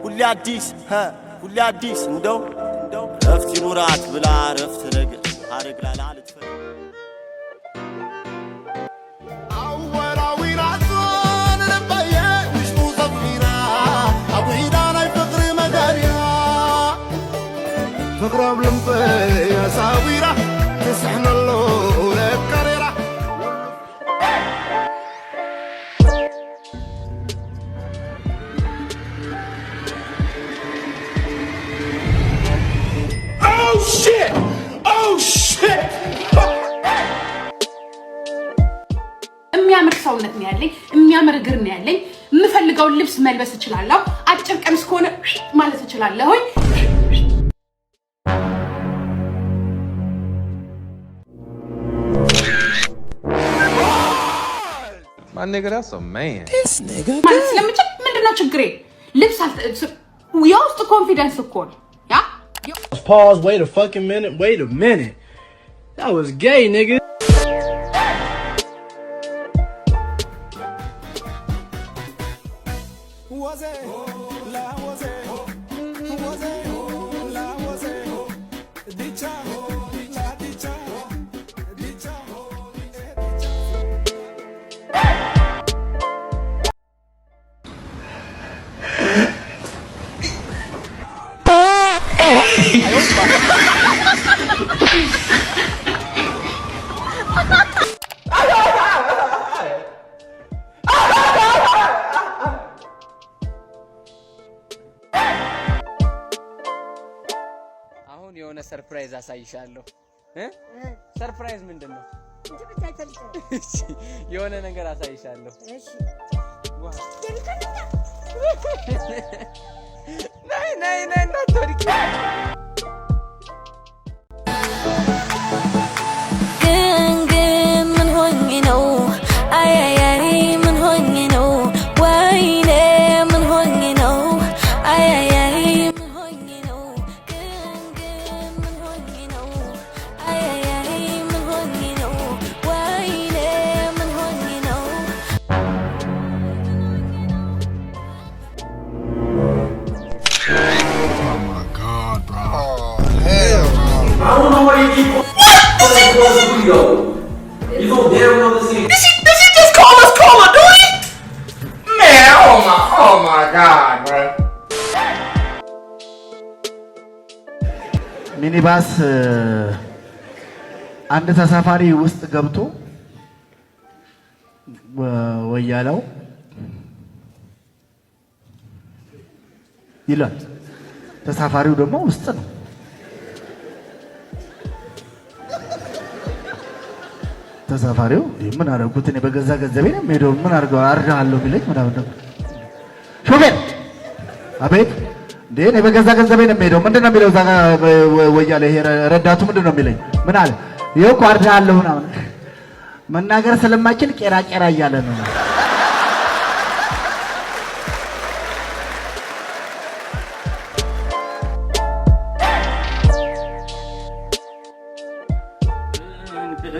ሁሌ አዲስ፣ ሁሌ አዲስ፣ እንደው ረፍት ይኑራት ብላ ረፍት ነገር ሀረግ ላላ ልትፈ ፍቅሮም ልምበይ ኣሳዊራ ትስሕነሎ ለቀሬራ። Oh shit! Oh shit! የሚያምር ሰውነት ነው ያለኝ፣ የሚያምር እግር ነው ያለኝ። የምፈልገውን ልብስ መልበስ እችላለሁ። አጭር ቀሚስ ከሆነ ማለት እችላለሁኝ። My nigga, that's a man. ማለት ስለምችል ምንድነው ችግሬ? ልብስ የውስጥ confidence እኮ ነው yeah። Pause. Wait a fucking minute. Wait a minute. That was gay, nigga. ወዜ ላወዜ ወዜ ላወዜ ዲቻ ዲቻ ዲቻ። አሁን የሆነ surprise አሳይሻለሁ እ? Surprise ምንድን ነው? እሺ፣ የሆነ ነገር አሳይሻለሁ። ዋ። ነይ ነይ ነይ፣ እንዳትወድቂ። ግን ግን ምን ሆኜ ነው? አያያይ ምን ሆኜ ነው? ወይኔ ምን ሆኜ ነው? አያያይ ምን ሆኜ ነው? ግን ግን ምን ሆኜ ነው? አያያይ ምን ሆኜ ነው? ወይኔ ምን ሆኜ ነው? Oh my God, bro. Oh, hell no. You go damn well to see. Did he just call us Call of Duty? Man, oh my God, bro. ሚኒባስ አንድ ተሳፋሪ ውስጥ ገብቶ ወያለው ይላል። ተሳፋሪው ደግሞ ውስጥ ነው። ተሳፋሪው ምን አደረጉት? እኔ በገዛ ገንዘቤ ነው የምሄደው። ምን አድርገው አርዳለሁ ቢለኝ ምናምን ነገር። ሾፌር፣ አቤት። እንዴ፣ እኔ በገዛ ገንዘቤ ነው የምሄደው። ምንድን ነው የሚለው እዛ ጋ ወያለ ይሄ ረዳቱ ምንድን ነው የሚለኝ? ምን አለ? ይኸው እኮ አርዳለሁ ምናምን መናገር ስለማይችል ቄራ ቄራ እያለ ነው። ግን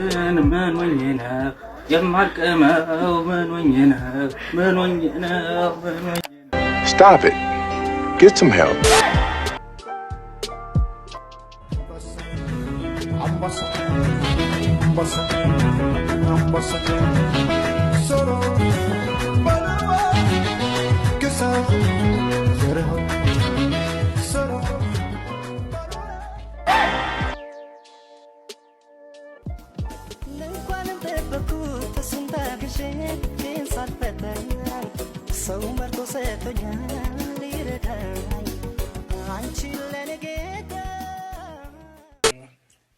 ምን ሆኜ ነው የማልቅመው? ምን ሆኜ ነው? ምን ሆኜ ነው? ምን ሆኜ Stop it. Get some help. አንበሳ አንበሳ አንበሳ ሶሮ በልባ ክሳ ዘርሆ ሶሮ። እንኳንም ጠበኩት እሱን ታግሼ እኔን ሳልፈተን ሰው መርጦ ሰጥቶኛል ይረዳኝ አንቺን ለኔ ጌታ።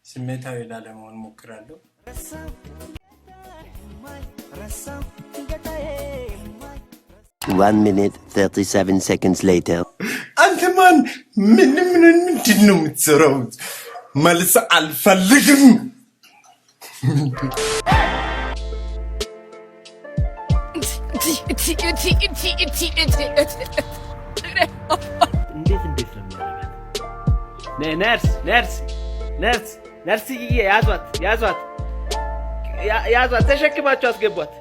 ስሜታዊ ላለመሆን ሞክራለሁ። ረሳው ረሳው ጌታዬ። 1 minute 37 seconds later. አንተ ማን ምን ምን ምንድን ነው የምትሰራው? መልስ አልፈልግም። እንዴት እንዴት ነው የሚያደርጋት? ነርስ ነርስ ነርስ ነርስዬ፣ ያዟት ያዟት ያዟት፣ ተሸክማችሁ አስገቧት።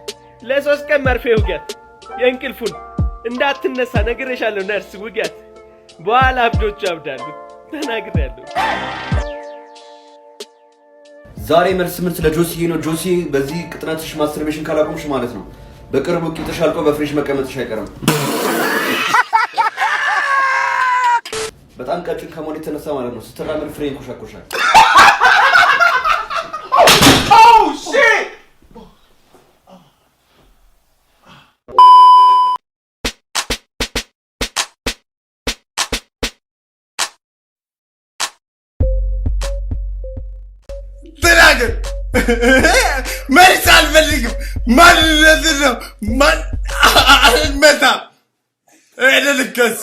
ለ3 ቀን መርፌ ውጊያት የእንቅልፉን። እንዳትነሳ ነግሬሻለሁ። ነርስ ውጋት። በኋላ አብዶቹ ያብዳሉ። ተናግሬያለሁ። ዛሬ መልስ ምት ለጆሲዬ ነው። ጆሲ፣ በዚህ ቅጥነትሽ masturbation ካላቆምሽ ማለት ነው በቅርቡ ቂጥሽ አልቆ በፍሪጅ መቀመጥሽ አይቀርም። በጣም ቀጭን ከመሆን የተነሳ ማለት ነው ስትራመድ ፍሬ ይንኮሻኮሻል። Oh shit! ተናገር። መልስ አልፈልግም። ማንነት ነው ማን አልመታም። ልከስ።